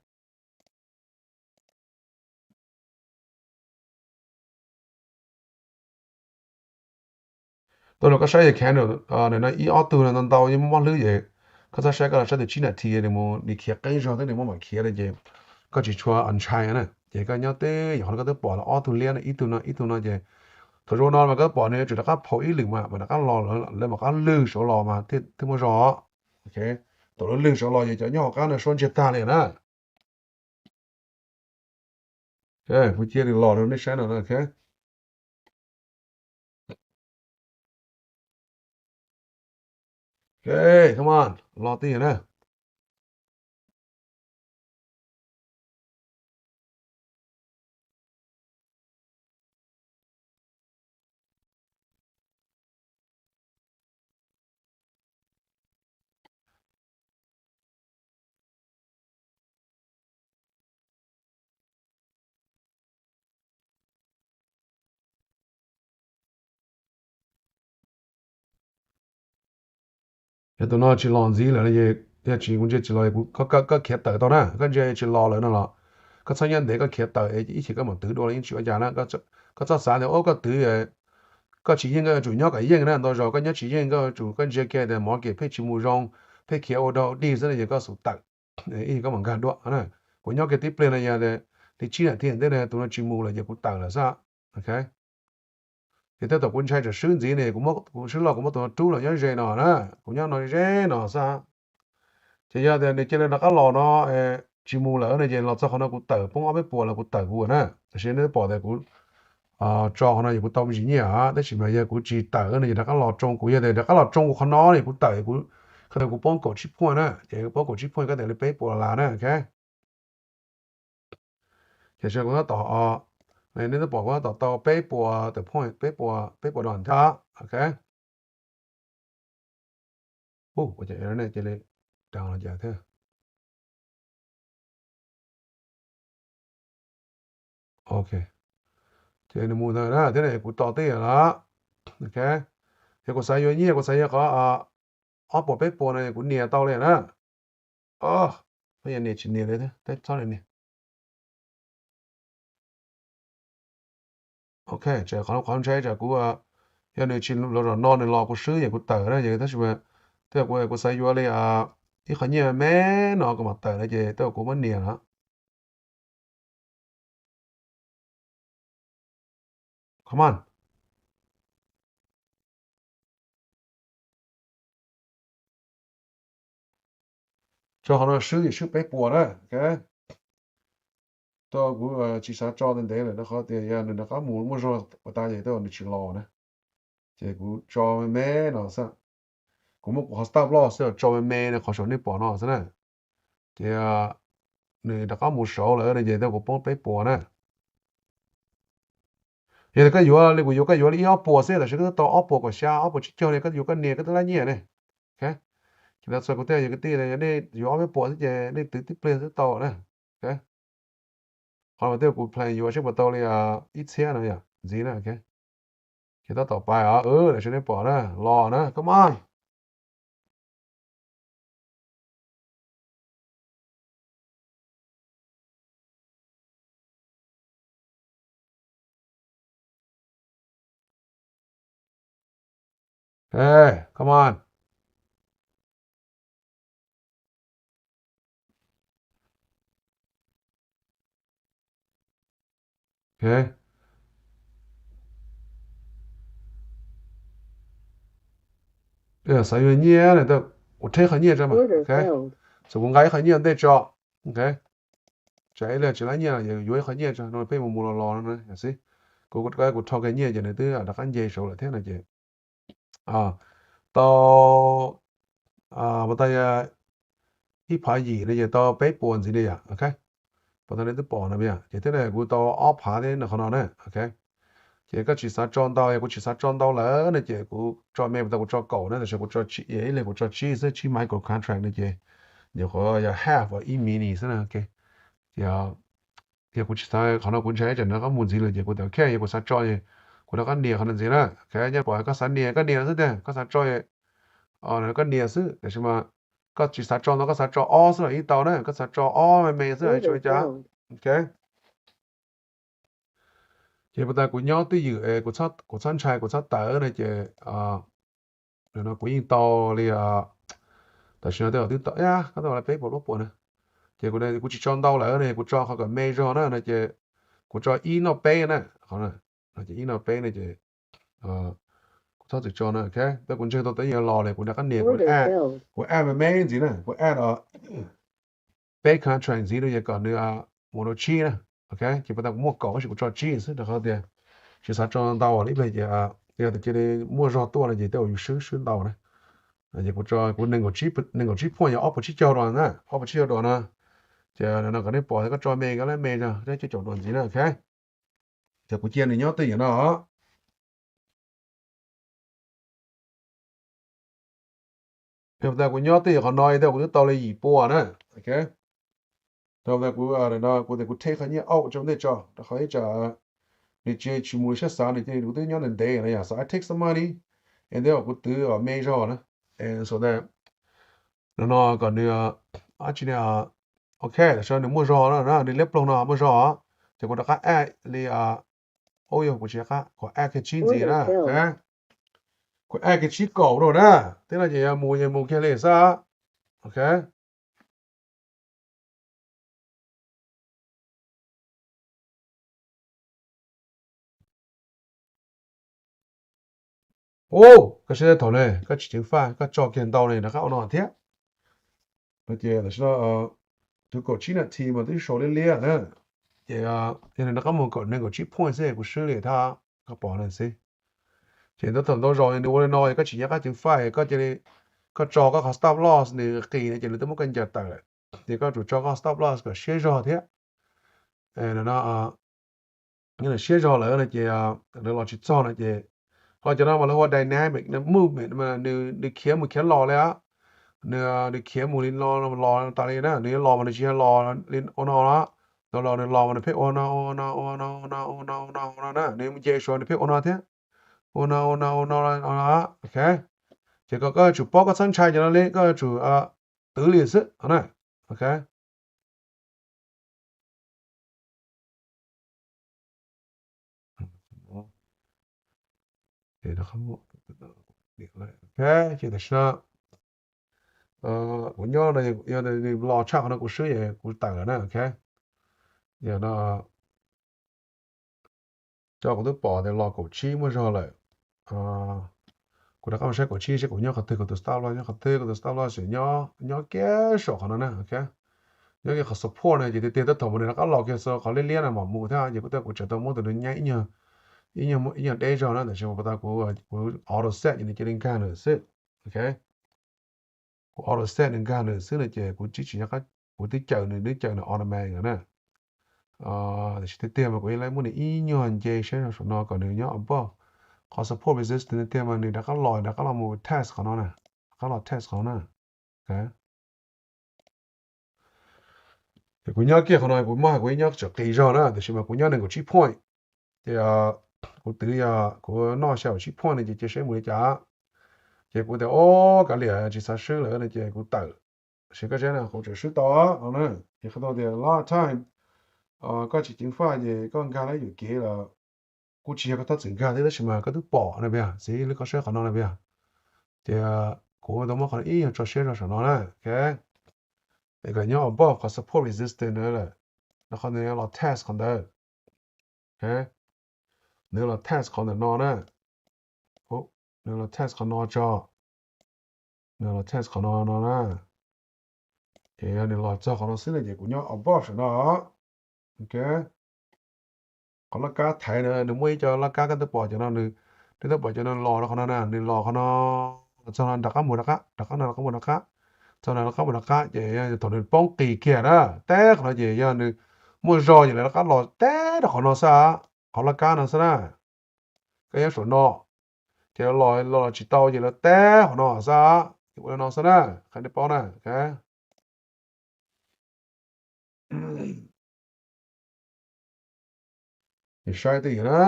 Tau los koj saib candle no ib ob tug no ntau ntau yeej muaj mob hlwb ces koj txhob saib, koj los saib tus tsib nas this nws mus nws khiav qeeb zog thiab nws muaj mam khiav li ces koj tsis tshua ntshai na. Ces koj nyob twj ywm, qhov no koj twb pom los ob tug liab no, ib tug no ib tug no ces thaum zoo no mas koj pom nws yuav tsum rov qab phau ib lwm mas mam rov qab los, lawv mam rov qab lwg saud los mas thiaj muaj zog. Ok, thaum lawv lwg saud los ces cov nyob hauv qab no suab ntsiag tag li na. Ok, kuv cia nws los rau nej saib no na. Ok, come on, los twj ywm na. Yog tus no tsis los ntxiv lawm no, yog tsis, kuv ntsia tsis los, koj khiav tawm tau na, koj ntsia tsis los lawm no los koj txhob nyob ntev, koj khiav tawm ib chim koj mam twv dua los yeej tsis ua cas na. Koj txhob xav tias ua koj twv, koj tsis yeej koj yuav tsum nyob kom yeej na, ntau zaus koj nyob tsis yeej koj yuav tsum, koj ntsia kiag tias market pheej tsis mus zoo, pheej khiav ua dog ua dig xwb no ces koj xub tawm, ib chim koj mam nkag dua na. Kuv nyob kiag tib pliag no yog li tsib nas this ntej no tus no tsis mus lawm ces kuv tawm lawm xwb. Ok, ces tej thaum kuv ntshai tsam swb ntxiv ne, kuv swb los kuv muab tus no rub los nyob ze no na, kuv nyob no ze no xwb. Ces yog tias nws cia li rov qab los no, tsis mus lawm no ces los txog qhov no kuv tawm poob ob peb puas los kuv tawm kuv na. Tab sis nej pom tias kuv tso qhov no ces kuv tau me ntsis nyiaj, tab sis mas yog kuv tsis tawm no ces rov qab los tsoo kuv, yog tias rov qab los tsoo kuv qhov no ne kuv tawm kuv, koj tias kuv poob kaum tsib point na, ces poob kaum tsib point koj tias li peb puas las na, ok. Ces kuv tab tom, nej twb pom kuv tab tom tau peb puas tawm point, peb puas, peb puas dos thiab, ok. Ua cas nej cia li down los cas thiab. Ok, ces nws mus ntawd na thiab ne, kuv tos twb yog lawm. Ok, ces kuv xav yuav nyiaj, kuv xav yuav qhov ob puas peb puas no kuv nias tau li na. Nias tsis nias li thiab, txhob li nias. Ok, tsam qhov ntshai tsam kuv, yog nws tsis los zaum no nws los kuv swb ces kuv tawm na, ces tab sis mas tej zaum kuv, kuv xav yuav li ib qho nyiaj me no kuv mam tawm na ces tej zaum kuv muab nias no. Come on. Tso qhov no swb, swb peb puas na, ok. Tau kuv tsis xav tso ntev ntev lawm rau qhov tias yog nws rov qab mus muaj zog ua tas ces tej zaum nws tsis los na. Ces kuv tso me me no xwb. Kuv muab kuv qhov stop loss xwb tso me me no qhov saum nej pom no xwb na. Ces nws rov qab mus saud lawm no ces tej zaum kuv poob peb puas na. Yog li koj yuav li kuv yuav, koj yuav li ib ob puas xwb, tam sim koj twb tau ob puas kaum xya, ob puas tsib caug li, koj yuav koj nias koj twb lab nyiaj ne. Ces txhua kuv thiaj yuav kwv tij, yog nej yuav ob peb puas xwb ces nej twv tib pliag xwb tau na. Qhov no twb yog kuv plan yuav seb puas tau li ib txhiab no yom, ntxiv na. Ces tab tom pais os, tam sim nej pom na, los na, come on. Hey, come on. Ok. Xav yuav nyiaj na, kuv rheb qhov nyiaj tso mas. Ok. Xav kuv nqa ib qho nyiaj ntej tso. Ok. Tsam ib leeg tsis lab nyiaj yuav ib qho nyiaj tso no peb mus mus los los no xwb. Kuv, kuv thau kiag nyiaj ces nws twb rov qab nce saud lawm thiab no ces tau, tau ib phav yim no ces tau peb puas ntxiv li yom. Ok, puas tau nej twb pom no yom, ces thiab kuv tau ob phav thiab no qhov no na. Ok, ces koj tsis xav tso ntau, yog kuv tsis xav tso ntau lawm no ces kuv tso me, puas tau kuv tso kaum na, tam sim kuv tso tsib, ib leeg kuv tso tsib xwb, tsib micro contract no ces nyuam qhuav yog half of ib mini xwb na. Ok, ces yog kuv tsis xav, qhov no kuv ntshai tsam nws rov qab mus ntxiv lawm ces kuv tias ok, yog kuv xav tso, kuv rov qab nias qhov no ntxiv na. Ok, nyob pom koj xav nias koj nias xwb tiag, koj xav tso, koj nias xwb, tam sim mas koj tsis xav tso ntau, koj xav tso ob xwb los yeej tau na, koj xav tso ob me me xwb los yeej tsis ua cas. Ok, ces puas tas kuv nyob twj ywm, kuv txhob ntshai, kuv txhob tawm no ces no kuv yeej tau li, tam sim no tej zaum twb tau, koj tau peb puas plaub puas na. Ces kuv, kuv tsis tso ntau lawm no, kuv tso qhov kom me zog na no ces kuv tso ib noj peb na, qhov no ces ib noj peb no ces kuv txhob txwm tso na. Ok, tab kuv ntseeg tau tej yuav los li, kuv rov qab nias, kuv add, kuv add me me ntxiv na, kuv add peb contract ntxiv no ces kom nws mus rau tsib na. Ok, ces puas tas kuv muaj kaum tab sis kuv tso tsib xwb rau qhov tias tsis xav tso ntau li ib pliag ces yog tias cia li muaj zog tuaj no ces tej zaum yus swb swb ntau na. Ces kuv tso kuv nees nkaum tsib point yog ob puas tsib caug dua na, ob puas tsib caug dua na. Ces no kom nej pom, koj tso me koj lab me zog, coj caum dua ntxiv na. Ok, ces kuv cia nws nyob twj ywm no. Yog tas kuv nyob twj ywm qhov no, yog tas kuv twb tau li yim puas na. Ok, yog tas kuv, kuv tias kuv rheb qhov nyiaj auj tso ntej tso rau qhov ib tsam nws cia tsis mus li siab xav, nws cia kuv twb nyob ntev ntev no yom, so I take some money and then kuv twv me zog na, and so that no kom nws, dab tsi ne, ok, tam sim no nws muaj zog na, nws liab ploog no muaj zog, ces kuv rov qab add li, ub, yog kuv tsis, kuv add kiag tsib ntxiv na, kuv add kiag tsib kaum rau na, thiab no ces yog mus ces mus kiag li xwb, ok. Ub, koj saib thaum ne koj tsis ceev faj, koj tso kiag ntau li rov qab ua no thiab. No ces tam sim no, tus kaum tsib nas this mas twb sau liab liab na, ces yog nws rov qab mus kaum nees nkaum tsib point xwb kuv swb li thiab, koj pom no xwb. Ces ntau thaum ntau zaus nws ua li no koj tsis nco qab ceev faj, koj cia li, koj tso koj qhov stop loss nws qis na ces nws twb muab koj ncaws tawm lawm. Ces koj tsum tso koj stop loss kom siab zog thiab. No, siab zog lawm no ces nws los tsis txog no ces, ho cov no mas lawv ua dynamic movement, nws khiav mus khiav los li, nws, nws khiav mus li no los tas li na, nws yuav los mas nws tsis yog los li ua no na, los los nws los mas nws pheej ua no ua no ua no ua no ua no ua no ua no na, nws mus nce saud nws pheej ua no thiab, ua no ua no ua no, ok. Ces kom koj yuav tsum paub koj txhob ntshai cov no li, koj yuav tsum twv li xwb na, ok. Ok, ces tam sim no kuv nyob no, yog nws los tshaj qhov no kuv swb es kuv tawm lawm na, ok. Yog no, cov kuv twb pom tias los kaum tsib muaj zog lawm. Kuv rov qab mus saib kaum tsib seb kuv nyob qhov twg, kuv tus stop loss nyob qhov twg, kuv tus stop loss nyob, nyob kiag saum qhov no na, ok. Nyob kiag qhov support na, ces tiag tiag tab thaum mas nws rov qab los kiag qhov liab liab no mam mus thiab, ces kuv, kuv tseem tau muab tus nws nyaib ib nyuag, ib nyuag deb zog na, tab sis mas pas tas kuv, kuv auto set ces nws cia li nkag lawm xwb, ok. Kuv auto set nws nkag lawm xwb no ces kuv tsis, kuv twb caws nws, twb caws nws automatic lawm na. Tiam sis tiag tiag mas kuv yuav muab nws ib nyuag nce saib saum no kom nws nyob above qhov support resistance tiag mas nws rov qab los, rov qab los mus test qhov no na, rov qab los test qhov no na. Ces kuv nyob kiag qhov no, kuv muab hais kuv ib nyob tseem qis zog na, tiam sis mas kuv nyob nees nkaum tsib point. Ces kuv twv, yog kuv noj xya tsib point no ces cia seb mus li cas. Ces kuv tias, o, kav liam tsis xav swb lawm no ces kuv tawm. Tab sis koj saib na, kuv tseem swb tau no na. Ces qhia tau tias lot of time koj tsis ceev faj ces koj nkag lawm yuam kev lawm, kuj tsis yog koj tab txwm nkag thiab tab sis mas koj twb pom no, txiv li koj saib qhov no no. Ces kuv tau muab qhov ib nyuag tso siab rau saum no na, ok. Es kom nyob above qhov support resistance no lawm, no qhov nws yuav los test qhov ntawd. Nws los test qhov ntawm no na. Nws los test qhov no tso. Nws los test qhov no no na. Ces yog nws los txog qhov no xwb no ces kuv nyob above saum no. Ok. Qhov laj kab thaiv na, nws muaj ib co laj kab koj twb pom cov no, nws, nws twb pom cov no los rau qhov no na, nws los qhov no, txog no rov qab mus rov qab, rov qab no rov qab mus rov qab, txog no rov qab mus rov qab, ces yog thaum nws poob qis kiag na, teb qhov no ces yog nws muaj zog ces lawv rov qab los teb rau qhov no xwb, qhov laj kab no xwb na. Koj nyob saum no, ces los, los tsis tau ces lawv teb qhov no xwb, ces ua li no xwb na, qhia nej paub na. Saib twj ywm na.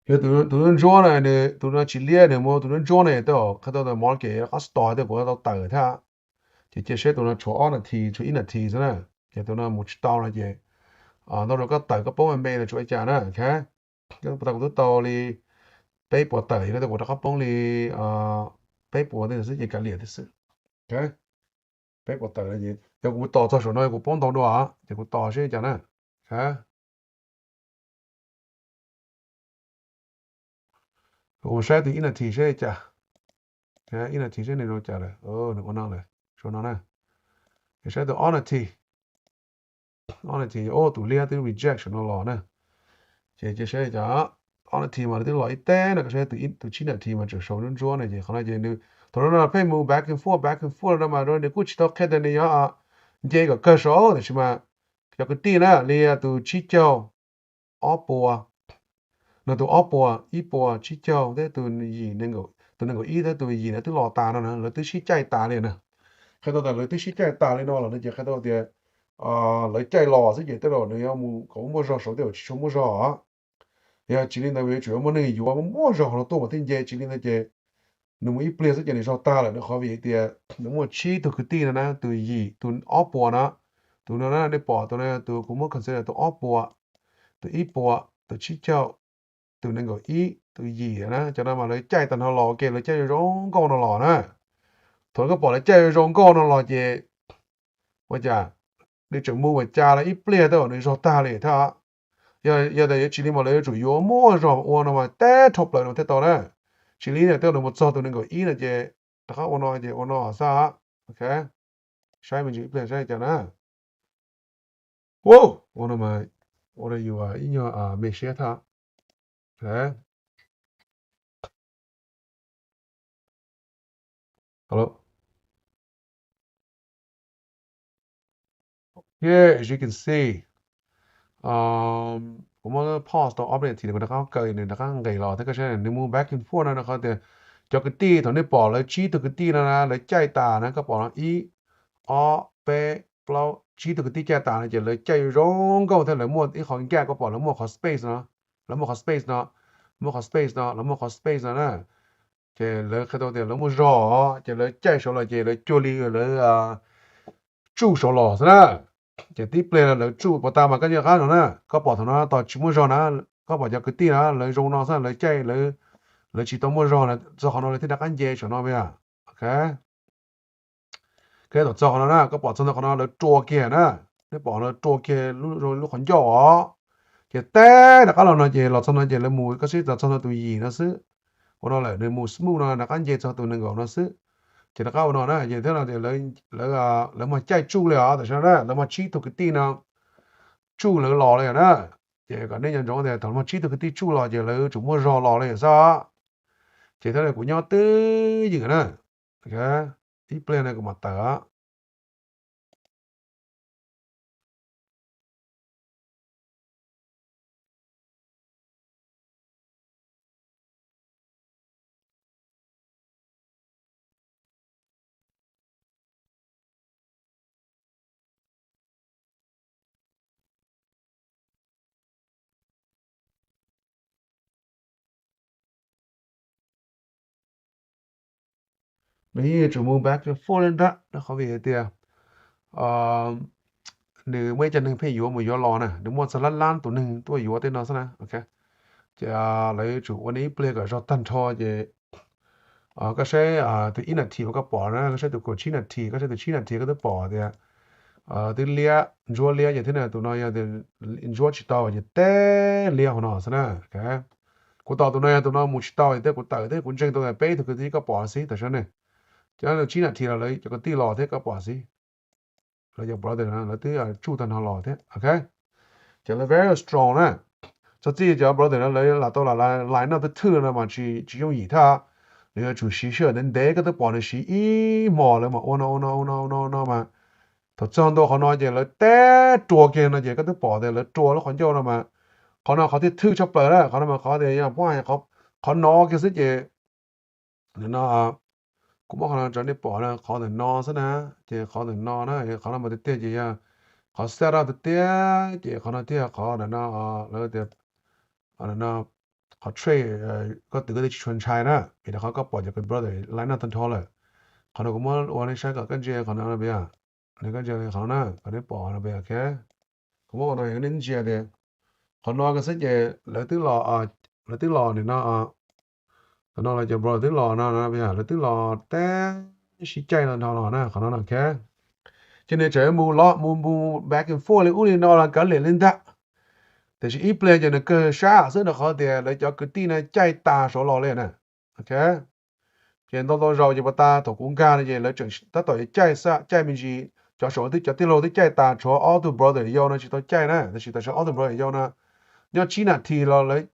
Yog tus ntsuab ntsuab na, nws tus no tsis liab, nws muaj tus ntsuab ntsuab na, tej zaum qhia tau tias market qab stop tej kuv tau tawm thiab. Ces cia seb tus no tshuav ob nas this, tshuav ib nas this xwb na. Ces tus no mus tsis tau no ces, ntau zaus koj tawm koj poob me me no tsis ua cas na, ok. Koj tau, kuv twb tau li peb puas tawm, koj tau kuv rov qab poob li peb puas tej xwb ces kav liam thiab xwb. Peb puas tawm no ces yog kuv tos txog saum no kuv poob ntau dua, ces kuv tos seb cas na. Kuv saib tus ib nas this seb cas. Ib nas this seb nws zoo cas lawm, nws ua no lawm, saum no na. Ces saib tus ob nas this, ob nas this, o, tus liab twb reject saum no los na. Ces cia seb cas, ob nas this mas nws twb los ib teb no, koj saib tus tsib nas this mas tseem saum ntsuab ntsuab na, ces qhov no ces nws, thaum no pheej mus back and forth, back and forth no mas nws kuj tsis tau qhia tias nws yuav nce kom kawg saud, tab sis mas cov kwv tij na, li tus tsib caug, ob puas, no tus ob puas, ib puas tsib caug thiab tus yim nees nkaum, tus nees nkaum ib thiab tus yim na twb los tas no na, lawv twb sib caij tas li na. Qhia tau tias lawv twb sib caij tas li no los no ces qhia tau tias lawv caij los xwb ces tej zaum nws yuav mus kom muaj zog saud tej zaum tsis tshua muaj zog. Yog tsis li ntawd yuav tsum yuav muaj neeg yuav muaj zog no tuaj mas thiaj nce, tsis li ntawd ces nws mus ib pliag xwb ces nws zog tag lawm no, qhov vim tias nws muaj tsib tug kwv tij no na, tus yim, tus ob puas na, tus no na nej pom tus no tus kuv muab consider tus ob puas, tus ib puas, tus tsib caug, tus nees nkaum ib, tus yim na, cov no mas lawv caij tag no los ua ke, lawv caij zoo zoo nkauj no los na. Thaum koj pom lawv caij zoo zoo nkauj no los ces ua cas nws tseem mus ua cas los ib pliag tej zaum nws zog tag li thiab. Yog tias yuav tsis li mas lawv yuav tsum yuav muaj zog ua no mas teb dhau plaws no thiaj tau na. Tsis li tej zaum nws mus txog tus nees nkaum ib no ces rov qab ua no ces ua no xwb. Ok, saib me ntsis ib pliag saib cas na. Ua no mas ua rau yus ib nyuag me siab thiab. Hello. Yeah, as you can see, kuv muab pause tau ob peb nas this, nws rov qab kaw, nws rov qab nqis los thiab. Koj saib nws mus back and forth no rau qhov tias cov kwv tij thaum nej pom lawv tsib tug kwv tij no na, lawv caij tas na, koj pom no ib, ob, peb, plaub, tsib tug kwv tij caij tas no ces lawv caij zoo nkauj thiab lawv muaj ib qho gap, koj pom lawv muaj qhov space no, lawv muaj qhov space no, muaj qhov space no, lawv muaj qhov space no na. Ces lawv qhia tau tias lawv muaj zog, ces lawv caij saud los ces lawv cuag li lawv tsuj saud los xwb na. Ces tib pliag lawv tsuj puas tas mas koj nyob qab no na, koj pom thaum no tos tsis muaj zog na, koj pom cov kwv tij na lawv zoo no xwb, lawv caij, lawv tsis tau muaj zog na, txog qhov no lawv thiaj rov qab nce saum no yom. Ok, tom txog qhov no na, koj pom txog ntawm qhov no lawv rua kiag na, nej pom lawv rua kiag lub qhov ncauj os. Ces teb rov qab los no ces los txog no ces lawv mus, koj saib los txog no tus yim no xwb. Ua no lawm nws mus smooth no rov qab nce txog tus nees nkaum no xwb. Ces rov qab ua no na, ces thiab no lawv muag caij tsuj li os, tam sim no na lawv muag tsib tug kwv tij no tsuj lawv los li na. Ces kom nej nco ntsoov tias thaum muag tsib tug kwv tij tsuj los ces lawv tsum muaj zog los li xwb. Ces thiab kuv nyob twj ywm na, ib pliag no kuv mam tawm. Nws yeej yuav tsum mus back and forth li ntag, rau qhov vim hais tias nws muaj ib co neeg pheej yuav mus yuav los na, nws muaj txog lab lab tus neeg tuaj yuav tej no xwb na. Ok, ces lawv yuav tsum ua nej ib pliag kom zog tag nrho ces koj saib tus ib nas this uas koj pom na, koj saib tus kaum tsib nas this, koj saib tus tsib nas this koj twb pom tias twb liab, ntsuab liab ces thiab na, tus no yog ntsuab tsis tau ces teb liab hauv no xwb na. Kuv tos tus no yog tus no mus tsis tau ces thiab kuv tawm thiab kuv ntseeg tau tias peb tug kwv tij koj pom xwb tam sim no ne. Ces tus tsib nas this los lawv cov kwv tij los thiab koj pom xwb. Lawv cov brother no lawv twb tsuj tag nrho los thiab. Ok, ces lawv very strong na. Txog txij cov brother no lawv lam tau lam line noj thwj thwj no mas tsis yooj yim thiab. Nws yuav tsum siv sij hawm ntev ntev, koj twb pom nws siv ib hmos lawv mas ua no ua no ua no ua no ua no mas thaum txog ntua qhov no ces lawv teb rua kiag no ces koj twb pom tias lawv rua lub qhov ncauj no mas qhov no qhov thiaj thwj tshaj plaws na, qhov no mas qhov tias yog qhov no kiag xwb ces nim no kuv muab qhov no tso nej pom na, qhov ntawm no xwb na, ces qhov ntawm no na, qhov no mas tiag tiag ces yog qhov set up tiag tiag, ces qhov no thiaj qhov ntawm no lawv tias no qhov trade, koj twv koj twb tsis tshua ntshai na, vim rau qhov koj pom cov brother line noj tag nrho lawm. Qhov no kuv muab ua nej saib kom koj ntsia qhov no na, nws koj ntsia qhov no na, kom nej pom no, ok. Kuv muab ua no nej ntsia tias qhov no xwb ces lawv twb los, lawv twb los nim no, qhov no lawv cov brother twb los no, lawv twb los teb sib caij no nrho los na, qhov no no, ok. Ces nws tseem mus los mus mus back and forth li ub li no los kav liam li ntag. Tiam sis ib pliag ces nws kawg sab xwb rau qhov tias lawv cov kwv tij no caij tas saud los li na. Ok, ces ntau ntau zaus ces puas tas thaum kuv nkag no ces lawv tseem tab tom yuav caij xwb, caij me ntsis, cov saum twb, cov tij laug twb caij tas, tshuav ob tug brother yau no tsis tau caij na, tab sis tam sim ob tug brother yau no nyob tsib nas this los lawv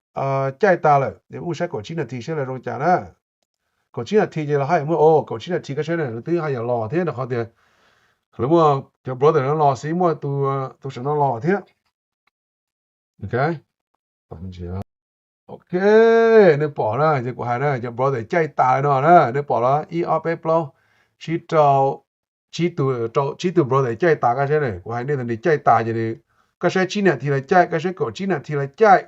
caij tas lawm, es wb saib kaum tsib nas this saib lawv zoo cas na. Kaum tsib nas this ces lawv haj yam muaj, kaum tsib nas this koj saib na, lawv twb haj yam los thiab rau qhov tias lawv muaj cov brother no los xwb, muaj tus saum no los thiab. Ok, Ok, nej pom na, ces kuv hais na, cov brother caij tas li no na, nej pom los ib ob peb plaub tsib rau, tsib tug, rau tsib tug brother caij tas, koj saib na, kuv hais nej tias nws caij tas ces nws, koj saib tsib nas this los caij, koj saib kaum tsib nas this los caij,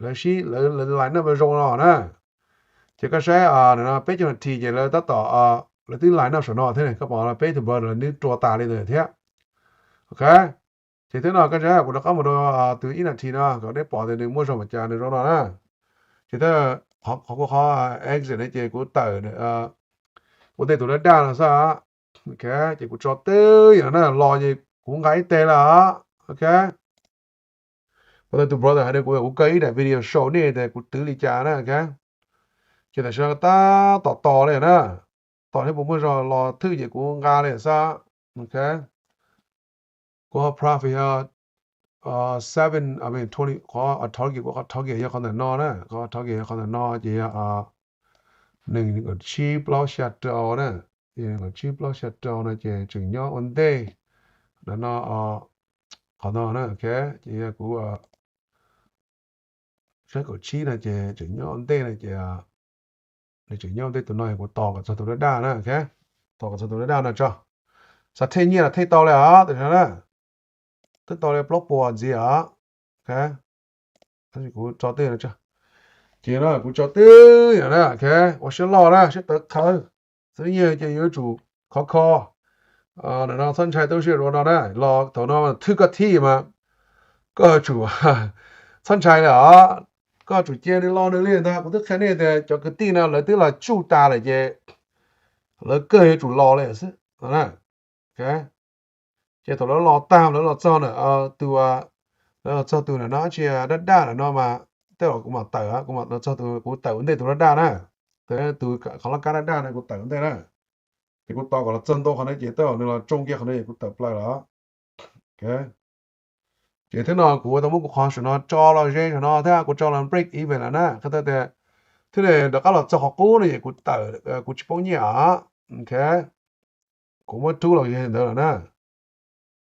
lawv sib lawv line up zoo no na. Ces koj saib no peb caug nas this ces lawv tab tom, lawv twb line up saum no thiab, koj pom peb tug brother nws rua tas li ntawd thiab. Ok, ces thiab no koj saib kuv rov qab mus rau tus ib nas this no kom nej pom tias nws muaj zog npaum cas nws zoo no na. Ces thiab qhov kuv qhov exit no ces kuv tawm ua ntej tus daj daj no xwb. Ok, ces kuv tso twb yam na los ces kuv nqa ib teg lawm. Ok, kuv tau tus brother hais rau kuv, kuv kaw ib daim video show nej tias kuv twv li cas na. Ok, ces tam sim no tab tom tos li na, tos thiab puas muaj zog los thwj ces kuv nqa li xwb. Ok, kuv ho profit yog seven, I mean twenty, qhov target, kuv qhov target yog qhov ntawm no na, qhov target yog qhov ntawm no ces yog nees nkaum tsib plaub xya rau na, nees nkaum tsib plaub xya rau no ces tseem nyob ua ntej no, qhov no na. Ok, ces yog kuv saib kaum tsib no ces tseem nyob ua ntej no ces nws tseem nyob ua ntej tus no, kuv tos kom txog tus daj daj na. Ok, tos kom txog tus daj daj no tso. Xav thej nyiaj los thej tau li os, tam sim no na, twb tau li plaub puas ntxiv os. Ok, tab sis kuv tso twb yam no tso, ces no kuv tso twb yam na. Ok, ua siab loj na, siab tawv qhawv, xav thej nyiaj ces yuav tsum khov kho. Nim no txhob ntshai, tub siab dua no na, los thaum no thwj koj thib mas koj yuav tsum txhob ntshai li os. Koj yuav tsum cia nws los nws li ntag. Kuv twb qhia nej tias cov kwv tij no lawv twb los tsuj tas lawm ces lawv kawg yuav tsum los li xwb. Ces thaum lawv los tag lawv los txog na, tus, lawv los txog tus ntawm no tsis daj daj ntawm no mas, tej zaum kuv mam tawm, kuv mam los txog tus, kuv tawm ua ntej tus daj daj na. Tus qhov laj kab daj daj no kuv tawm ua ntej na. Ces kuv tos kom los txog ntua qhov no ces tej zaum nws los tsoo kiag qhov no ces kuv tawm plaws los. Ok, ces thiab no kuv tau muab kuv qhov saum no tso los ze saum no thiab, kuv tso los break even lawm na. Qhia tau tias thiab rov qab los txog qhov qub no ces kuv tawm, kuv tsis poob nyiaj os. Ok, kuv muab rub los ze ntawd lawm na.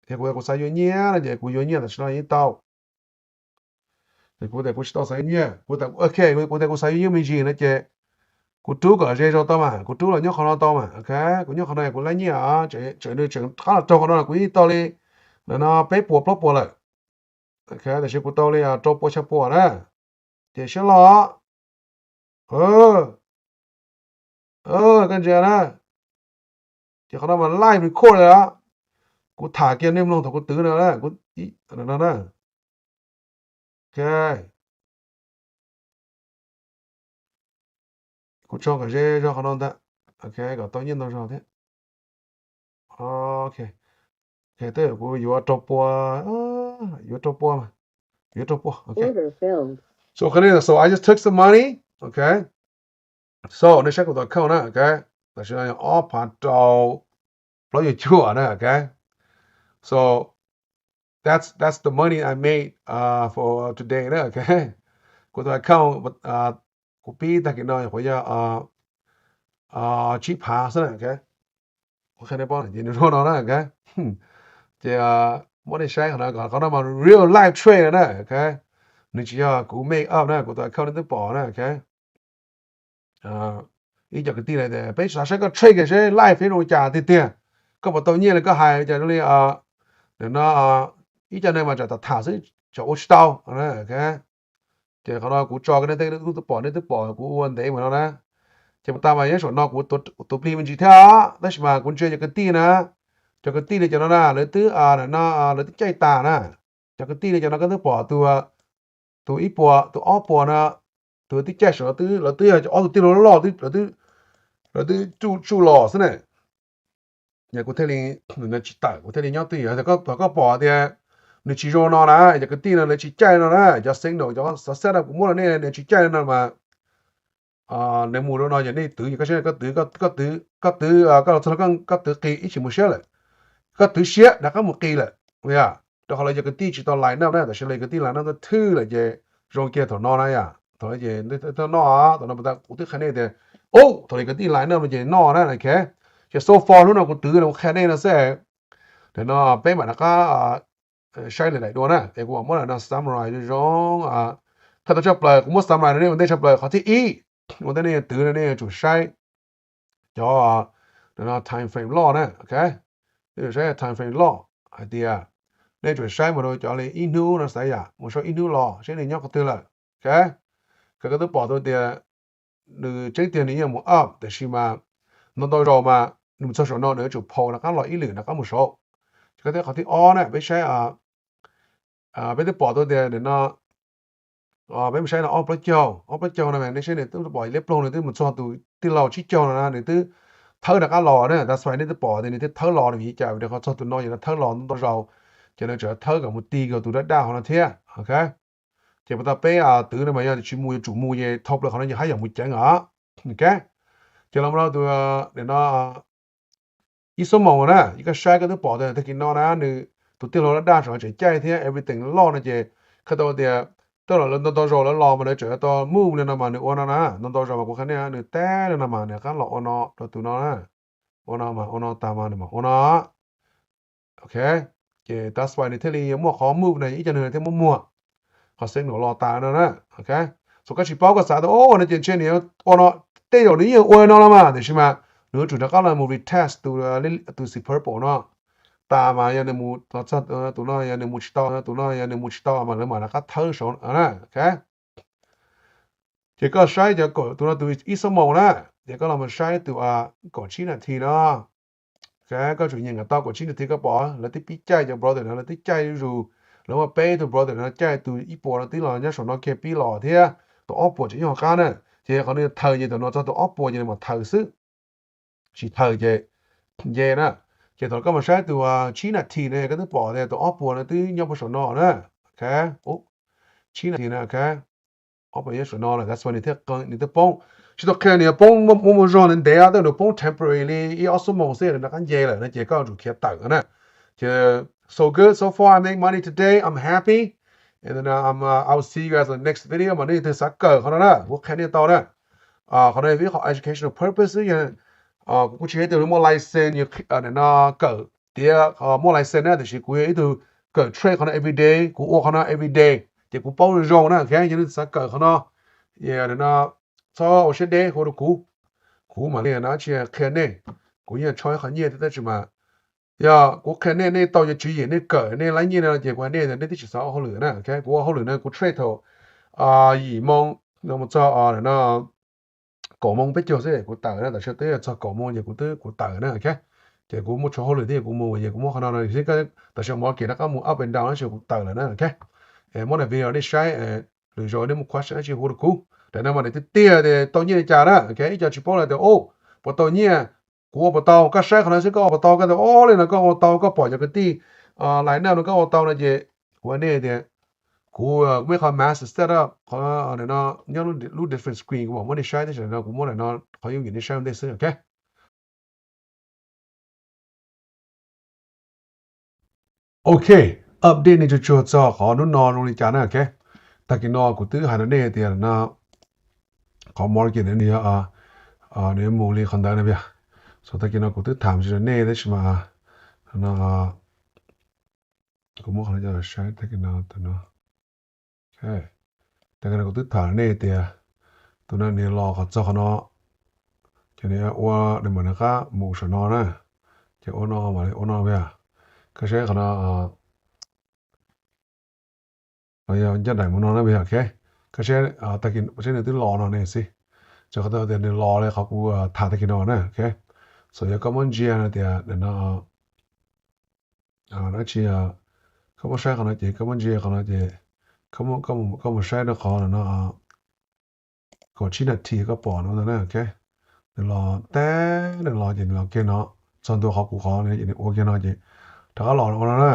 Ces kuv, kuv xav yuav nyiaj no ces kuv yuav nyiaj tam sim no yeej tau. Es kuv tias kuv tsis tau xav yuav nyiaj, kuv tias, ok, kuv tias kuv xav yuav nyiaj me ntsis no ces kuv rub kom ze zog tau mas, kuv rub los nyob qhov no tau mas. Ok, kuv nyob qhov no kuv laib nyiaj os, tseem nws tseem qab los raug qhov no kuv yeej tau li. Nim no peb puas plaub puas lawm. Ok, tam sim kuv tau li rau pua xya pua na. Ces siab loj. Koj ntsia na, ces qhov no mas live record li os. Kuv tham kiag nej mloog thaum kuv twv no na, kuv, no na. Ok, kuv tso kom ze zog qhov no ntag. Ok, kom tau nyiaj ntau zog thiab. Ok, ok, tej zaum kuv yuav rau pua, yuav rau pua mas, yuav rau pua. Ok, so qhov no, so I just took some money. Ok, so nej saib kuv tus account na. Ok, tam sim no yog ob phav rau plaub caug cuaj na. Ok, so that's that's the money I made for today na. Ok, kuv tus account kuv pib tag kis no nyuam qhuav yog tsib phav xwb na. Ok, kuv qhia nej paub ces nws zoo no na. Ok, ces muab nej saib qhov no, qhov no mas real life trade na. Ok, nws tsis yog kuv make up na, kuv tus account nej twb pom na. Ok, ib co kwv tij lawv tias peb xav saib koj trade seb life peb zoo li cas tiag tiag, koj puas tau nyiaj li koj hais li cas li. Nim no ib co neeg mas tsam tham tham xwb, tsam ua tsis tau. Ok, ces qhov no kuv tso, nej twb pom, nej twb pom kuv ua ntev mus no na. Ces puas tas mas nyob saum no kuv tuav plig me ntsis thiab, tab sis mas kuv ntsia cov kwv tij na, cov kwv tij li cov no na, lawv twb, no, lawv twb caij tas na. Cov kwv tij li cov no koj twb pom tus, tus ib puas, tus ob puas no, tus twb caij saum no, lawv twb yog cov ob tug tij laug loj, lawv twb tsuj los xwb na. Yog kuv thiaj li, nws tsis tawm, kuv thiaj li nyob twj ywm. Thaum koj pom tias nws tsis zoo no na, cov kwv tij no lawv tsis caij no na, cov signal, cov xov xab no kuv muab rau nej, nws tsis caij no mas nws mus rau no ces nej twv, koj saib, koj twv, koj twv, koj los txog no koj twv qis ib tsis mus siab lawm, koj twv siab rov qab mus qis lawm. Yog rau qhov lawv cov kwv tij tsis tau line up na, tam sim lawv kwv tij line up thwj lawm ces zoo kiag thaum no na yom. Thaum no ces thaum no, thaum no kuv twb qhia nej tias, ub, thaum lawv kwv tij line up no ces noj na. Ok, ces so far hnub no kuv twv kuv qhia nej no xwb. Nim no peb mam rov qab saib lwm daim dua na, es kuv mam muab nim no summarize zoo zoo Qhov tau tshaj plaws kuv muab summarize no nej ua ntej tshaj plaws qhov thib ib, ua ntej nej yuav twv no nej yuav tsum saib cov no time frame loj na, ok. Nej yuav saib time frame loj hais tias nej tsum saib mus rau cov li ib hnub no xav yam mus sau ib hnub los saib nws nyob qhov twg lawm, ok. Koj twb pom tau tias nws tseeb tiag nws yeej mus up, tiam sis mas ntau ntau zaus mas nws mus txog saum no nws yuav tsum phau rov qab los ib lwm rov qab mus saud. Ces koj thiab qhov thib ob na peb saib, peb twb pom tau tias no peb mus saib no ob plaub caug, ob plaub caug no nej saib nws twb pom liab ploog nws twb mus txog tus tij laug tsib caug no na nws twb thawb rov qab los na, that's why nej twb pom tias nws twb thawb los vim li cas, vim qhov txog tus no ces nws thawb los ntau ntau zaus, ces nws tseem thawb kom mus ti kom tus daj daj hauv no thiab, ok. Ces puas tau peb twv no mas yog tsis mus yuav tsum mus ces thau plaws qhov no ces haj yam mus ceev os, ok. Ces los mus rau tus no ib xuab moos na, koj saib koj twb pom tias tag kis no na nws tus tij laug daj daj saum tseem caij thiab everything loj no ces koj tau tias twb los lawv ntau ntau zaus lawv los mas lawv tseem tau move li no mas nws ua no na, ntau ntau zaus mas kuv qhia nej nws tab li no mas nws rov qab los ua no rau tus no na, ua no mas ua no tag mas nws mam ua no, ok. Ces that's why nws thiaj li muaj qhov move no ib co nws thiaj muaj muag qhov signal los tas no na, ok. So koj tsis paub koj xav tias o no ces ntshe nws ua no, tej zaum nws yeej ua no los mas tiam sis mas nws yuav tsum rov qab los mus retest tus, tus xim purple no tas mas yog nws mus txog tus no yog nws mus tsis tau, tus no yog nws mus tsis tau mas lawv mam rov qab thawb saud na, ok. Ces koj saib cov kaum tus no tus ib xuab moos na, ces koj los mus saib tus kaum tsib nas this no, ok. Koj tsum nyeem kom tau kaum tsib nas this koj pom lawv twb pib caij cov brother no, lawv twb caij zuj zus, lawv muaj peb tug brother no caij tus ib puas no twb los nyob saum no kiag pib los thiab tus ob puas tseem nyob hauv qab na. Ces qhov nws thaws ces thaum no txog tus ob puas ces nws mam thaws xwb, tsis thaws ces nce na. Ces thaum koj mus saib tus tsib nas this no koj twb pom tias tus ob puas no twb nyob puag saum no na, ok. Tsib nas this no, ok, ob puas nyob saum no lawm, that's why nws thiaj qee, nws thiaj poob. Tsis tau qhia nws poob muaj muaj zog ntev ntev, tej zaum nws poob temporary li ib ob xuab moos xwb nws rov qab nce lawm no ces koj yuav tsum khiav tawm na. Ces so good so far, I make money today, I'm happy, and then um, uh, I will see you guys in the next video. Mas nej leej twg xav kawm qhov no na kuv qhia nej tau na. Qhov no yog ib qho educational purpose xwb, kuv kuj tsis yog ib tug muaj license no kawm tiav muaj license na, tiam sis kuv yog ib tug kawm trade qhov no everyday, kuv ua qhov no everyday ces kuv paub zoo zoo na, ok. Yog nej xav kawm qhov no, no txhob ua siab deb hu rau kuv, kuv mam li no tsis qhia nej. Kuv yeej tshuav ib qho nyiaj thiab tab sis mas yog kuv qhia nej, nej tau yuav tswv yim nej kawm nej laib nyiaj no ces kuv hais nej tias nej twb tsis xav ua hauj lwm na, ok. Kuv ua hauj lwm no kuv trade thaum yim moo no mus txog no kaum moo peb caug xwb kuv tawm na, tam sim twb txog kaum moo ces kuv twb kuv tawm na, ok. Ces kuv muaj tshuav hauj lwm thiab kuv mus ces kuv muab qhov no no xwb, tam sim market rov qab mus up and down tab sis kuv tawm lawm na, ok. Muab daim video nej saib, lwm zaus nej muaj question dab tsi hu rau kuv. Daim no mas daim tiag tiag tias tau nyiaj li cas na, ok. Ib co tsis paub lawm tias o puas tau nyiaj, kuv ua puas tau, koj saib qhov no xwb koj ua puas tau, koj tias o li no koj ua tau, koj pom cov kwv tij laij naj no koj ua tau no ces kuv hais nej tias kuv muaj ib qho master set up qhov no nyob lub different screen, kuv mam muab nej saib, tab sis no kuv muab daim no qhov yooj yim nej saib ua ntej xwb, ok. Ok, update nej tsuag tsuag txog qhov hnub no zoo li cas na, ok. Tag kis no kuv twb hais rau nej tias no qhov market no nws yuav, nws yuav mus li qhov ntawd na, so tag kis no kuv twb tham tsis rau nej tab sis mas no kuv muab qhov no coj los saib tag kis no, tus no. Ok, tag kis no kuv twb tham rau nej tias tus no nws los qhov txog qhov no ces nws ua, nws mam nws qab mus saum no na, ces ua no mam li ua no, koj saib qhov no los yog ncaj nraim mus no na, ok. Koj saib tag kis saib nws twb los no ne xwb, txog qhov tias nws los li qhov kuv tham tag kis no na, ok. So yog koj muab ntsia no tias no dab tsi, koj muab saib qhov no ces koj muab ntsia qhov no ces koj mus saib rau qhov no kaum tsib nas this koj pom no ntag na, ok. Nws los tag, nws los ces nws los kiag no txog ntua qhov kuv qhov no ces nws ua kiag no ces rov qab los ua no na.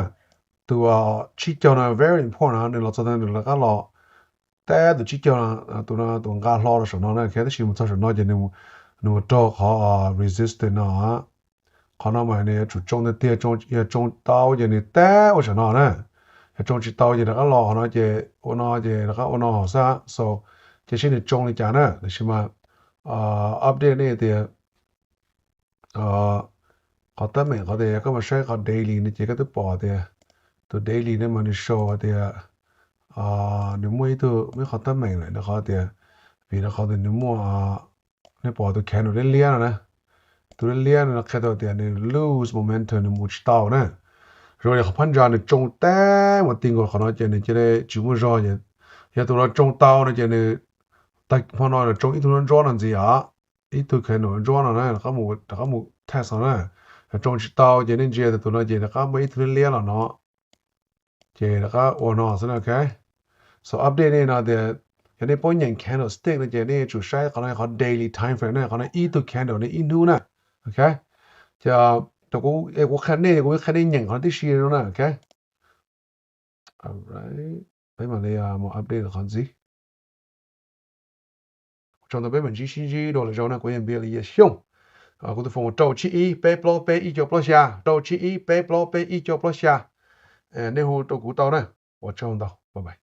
Tus tsib caug no very important, nws los txog nws rov qab los tag, tus tsib caug no, tus no tus nqa hlo rau saum no na, ok. Tab sis mus txog saum no ces nws mus raug qhov resistance no. Qhov no mas nws yuav tsum tsoo tiag tiag, yog tsoo tau ces nws tag ua saum no na, yog tsoo tsis tau ces rov qab los qhov no ces ua no ces rov qab ua no hauv xwb, so cia saib nws tsoo li cas na. Tab sis mas update nej tias qhov tab meem qhov tias yog koj mus saib qhov daily no ces koj twb pom tias tus daily no mas nws show tias nws muaj ib tug, muaj ib qhov teeb meem lawm, nws qhov tias, vim rau qhov tias nws muaj, nej pom tus candle liab liab no na, tus liab liab no qhia tau tias nws lose momentum, nws mus tsis tau na. Zoo li qhov phab ntsa nws tsoo tag mus ti nkaus qhov no ces nws cia li tsis muaj zog. Yog tus no tsoo tau no ces nws, tag hmo no nws tsoo ib tug nruab ntsuab no ntxiv os, ib tug candle ntsuab no na, rov qab mus test no na. Yog tsoo tsis tau ces nej ntsia tus no ces rov qab muaj ib tug liab liab los no, ces rov qab ua no xwb na, ok. So update nej no tias, yog nej paub nyeem candlestick no ces nej yuav tsum saib qhov no, qhov daily time frame na, qhov no ib tug candle nej ib hnub na, ok. Ces kuv qhia nej, kuv qhia nej nyeem qhov no tib si no na, ok. Peb mam li mus update qhov ntxiv. Ua tsaug ntau, peb mam ntsib sib ntsib dua lwm zaus na, kuv yog Npias Lis Yias Xyooj. Kuv tus phone rau tsib ib peb plaub peb ib cuaj plaub xya, rau tsib ib peb plaub peb ib cuaj plaub xya. Nej hu rau kuv tau na. Ua tsaug ntau, bye bye.